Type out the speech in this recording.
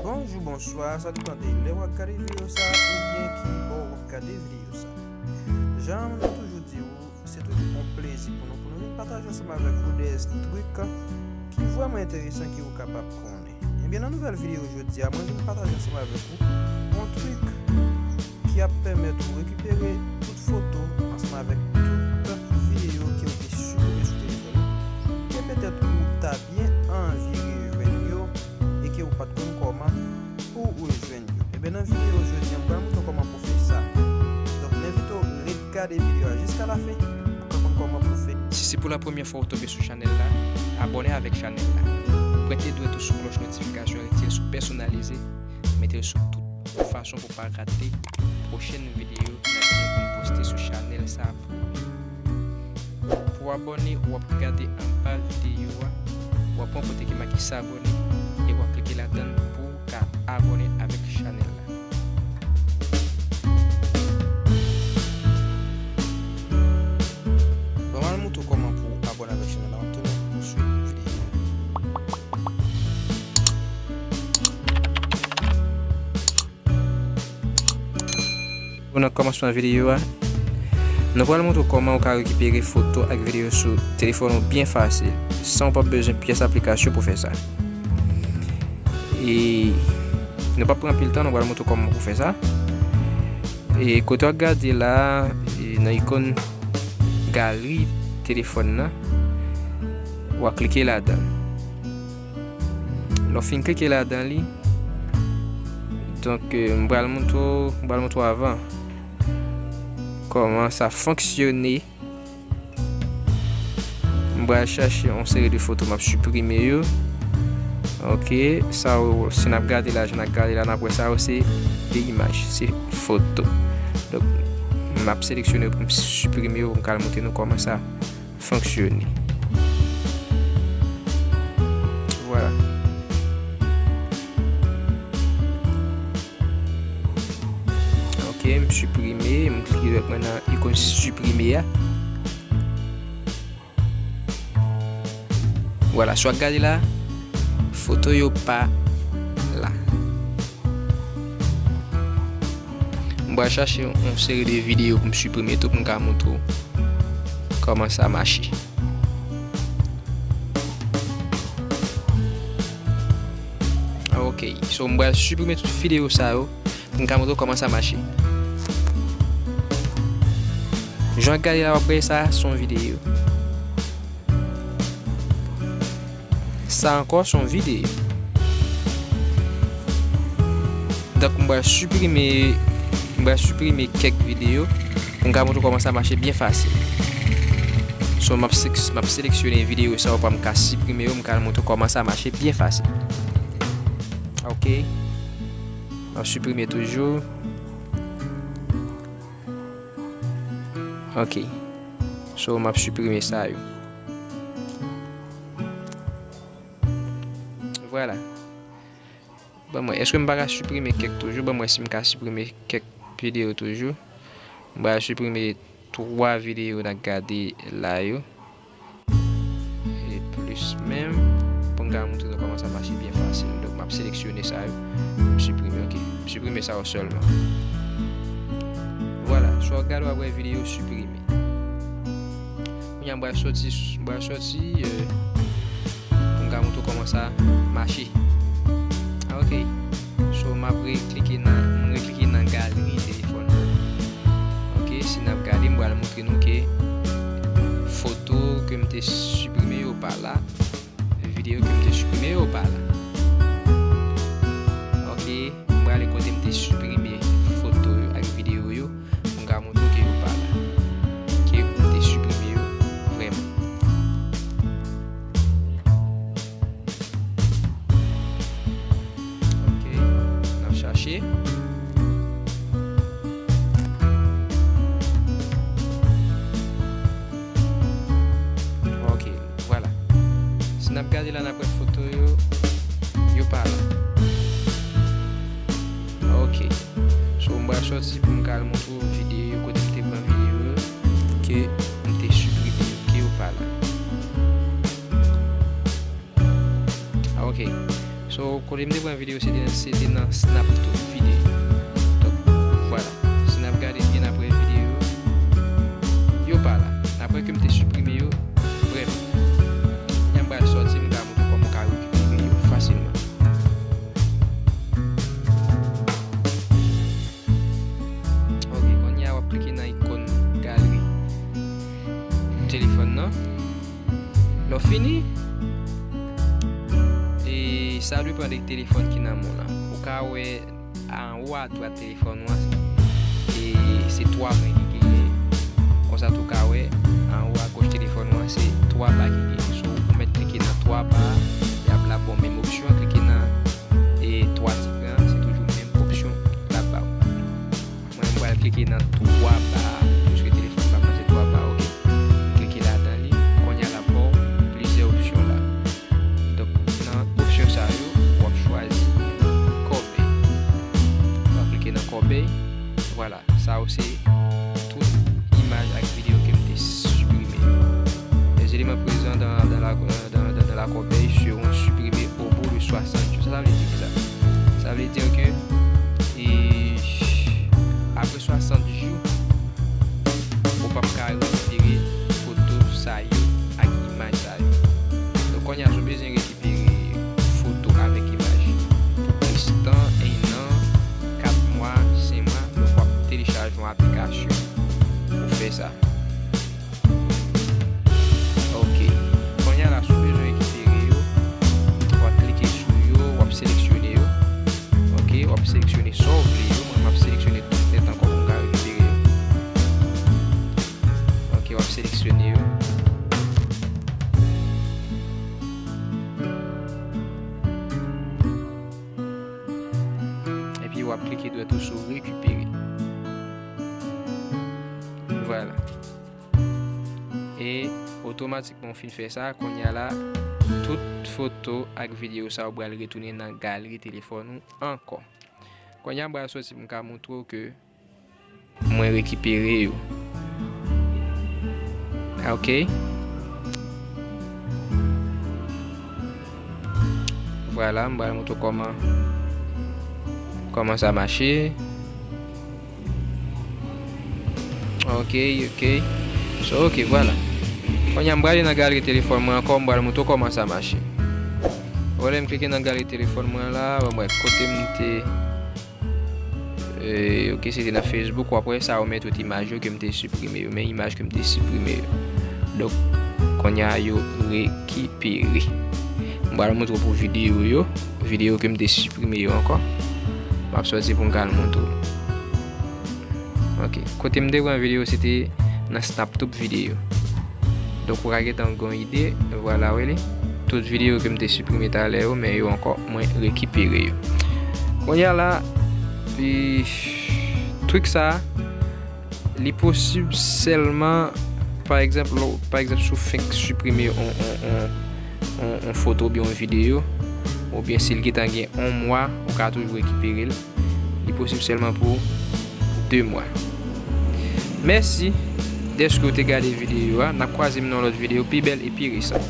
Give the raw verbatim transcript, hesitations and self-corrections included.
Bonjou, bonswa, sa depann de lè w ap gade videyo sa a oubyen ki bò w ap gade videyo sa a. Jan nou toujou di w, se toujou yon plezi pou nou, pou nou vin pataje ansanm avèk ou de trik ki vrèman enteresan ke ou kapab konnen. Ebyen, nan nouvèl videyo jodi a, mwen vin pataje ansanm avèk ou yon trik ki ap pèmèt ou rekipere tout foto ansanm avèk tout videyo ke ou te siprime sou telefòn ou, ke petèt ou ta byen anvi rejwenn yo e ke ou pa t konn kòman pou ou rejwenn yo. Ebyen, nan videyo jodi a, m pral montre w kòman pou fè sa. Donk, m envite w ret gade videyo a jiska lafen pou w ka konn kòman pou fè. Si se pou la premyè fwa ou tonbe sou chanèl la, abòne avèk chanèl la. Pwente dwèt ou sou klòch notifikasyon, rete l sou pèsonalize, mete l sou tout, yon fason pou w pa rate pwochèn videyo n ap gen pou n poste sou chanèl sa a pou ou. Pou w abòne, w ap gade anba videyo a, w ap wè yon kote ki make s'abonner, e w ap klike ladan l pou w ka abòne avèk chanèl la. Bon, m al montre w kòman pou w abòne avèk chanèl la, m ap tounen pou swit videyo a. Bon, nan kòmansman videyo a, nou pral montre w kòman ou ka rekipere foto ak videyo sou telefòn ou byen fasil, san w p ap bezwen pyès aplikasyon pou fè sa. E nou p ap pran anpil tan, nou pral montre w kòman pou fè sa. E kote w ap gade la, e nan ikòn galri telefòn nan, w a klike ladan l. Lè w fin klike ladan li, donk, eh, m pral montre w, m pral montre w avan kòman sa fonksyone. M pral chache yon seri de foto m ap siprime yo. Ok, sa yo, si n ap gade la, jan n ap gade la, n ap wè sa yo se de imaj, se foto. Donk, m ap seleksyone yo pou m siprime yo, pou m ka al montre nou kòman sa fonksyone. Vwala. Ok, m siprime, m klike dwèt mwen nan ikòn siprime a. Vwala, sa w ap gade la, foto yo pa la. M pral chache yon, yon seri de videyo pou m siprime tou pou m ka montre w kòman sa mache. Ok, so m pral siprime tout videyo sa yo pou m ka montre w kòman sa mache. Jan w ap gade la, w ap wè sa, se yon videyo. Sa ankò se yon videyo. Donk, m pral siprime, m pral siprime kèk videyo pou m ka montre w kòman sa mache byen fasil. So, m ap sek-, m ap seleksyone videyo sa yo pou m ka siprime yo, m ka montre w kòman sa mache byen fasil. Ok. M ap siprime toujou. Ok. So, m ap siprime sa yo. Vwala. Ban mwen, èske m pa ka siprime kèk toujou? Ban mwen si m ka siprime kèk videyo toujou. M pral siprime twa videyo n ap gade la yo. E plis menm, pou m ka montre nou kòman sa mache byen fasil. Donk, m ap seleksyone sa yo. M siprime, ok. M siprime sa yo sèlman. Vwala, sa w ap gade w ap wè videyo siprime. Kounye a m pral soti, m pral soti, euh, pou m ka montre w kòman sa mache. Ah, ok. So, m ap reklike nan, m reklike nan galri telefòn nan. Ok, si n ap gade, m pral montre nou ke foto ke m te siprime yo pa la. Videyo ke m te siprime yo pa la. Ok, m prale kote m te siprime foto yo ak videyo yo pou m ka montre w ke yo pa la. Ke m te siprime yo vrèman. Ok, n ap chache. Ok, vwala. Si n ap gade la, n ap wè foto yo, yo pa la. Ok. So, m pral soti pou m ka al montre w videyo kote m te pran videyo yo, ke m te siprime yo, ke yo pa la. Ok. So, kote m te pran videyo, se te, se te nan Snaptube videyo. Donk, vwala. Si n ap gade byen apre videyo, yo pa la. Apre ke m te siprime yo, brèf. Kounye a m pral sòti, m ka montre kòman w ka rekipere yo fasilman. Ok, kounye a w ap klike nan ikòn galri telefòn nan. Lè w fini, e sa depann de telefòn ki nan men w lan. Ou ka wè anwo adwat telefòn ou an, e se twa pwen ki genyen. Konsa tou ka wè, anwo agoch telefòn ou an, se twa ba ki genyen. So, ou mèt klike nan twa ba a, y ap la ba w menm opsyon, klike nan e twa ti pwen an, se toujou menm opsyon l ap ba w. Mwen, m pral klike nan twa ba a, piske telefòn pa m nan se twa ba, ok. M klike ladan li, kounye a l ap ba w plizyè opsyon la. Donk, nan opsyon sa yo, w ap chwazi kòbèy. W ap klike nan kòbèy, vwala. Sa yo se tout imaj ak videyo ke m te siprime. Les éléments présents dans, dans la, dans, dans, dans la corbeille seront supprimés au bout de soixante jours. Sa, sa vle di ki sa? Sa vle di ke, e, apre swasant jou, ou p ap ka rekipere foto sa yo ak imaj sa yo. Donk, kounye a, si w bezwen rekipere foto avèk imaj pou plis tan, en an, kat mwa, senk mwa, donk w ap telechaje yon aplikasyon pou fè sa. Ok. Kounye a la, si w bezwen rekipere yo, w ap klike sou yo, w ap seleksyone yo. Ok, w ap seleksyone sa w vle yo. Mwen, m ap seleksyone tout nèt ankò pou m ka rekipere yo. Ok, w ap seleksyone yo. Epi w ap klike dwèt ou sou rekipere. Vwala. E otomatikman w fin fè sa, kounye a la, tout foto ak videyo sa yo pral retounen nan galri telefòn ou ankò. Kounye a m pral sòti pou m ka montre w ke mwen rekipere yo. Ok. Vwala, m pral montre w kòman, kòman sa mache. Ok, ok. So, ok, vwala. Kounye a m prale nan galri telefòn mwen ankò, m pral montre w kòman sa mache. Vwala, m klike nan galri telefòn mwen la, bon, brèf, kote m te, e, ok, se te nan Facebook, w ap wè sa yo, men tout imaj yo ke m te siprime yo, men imaj ke m te siprime yo. Donk, kounye a yo rekipere. M pral montre w pou videyo yo, videyo ke m te siprime yo ankò. M ap sòti pou m ka al montre w. Ok. Kote m te pran videyo, se te nan Snaptube videyo. Donk, ou ka gentan gen yon ide. Vwala, w li. Tout videyo ke m te siprime talè yo, men yo ankò, mwen rekipere yo. Kounye a la, e, trik sa, li posib sèlman, pa egzanp, lè w, pa egzanp, si w fenk siprime yon, yon, yon, yon, yon foto oubyen yon videyo, oubyen si l gentan gen yon mwa, ou ka toujou rekipere l. Li posib sèlman pou de mwa. Mèsi dèske w te gade videyo a. N ap kwaze m nan yon lòt videyo pi bèl e pi resan.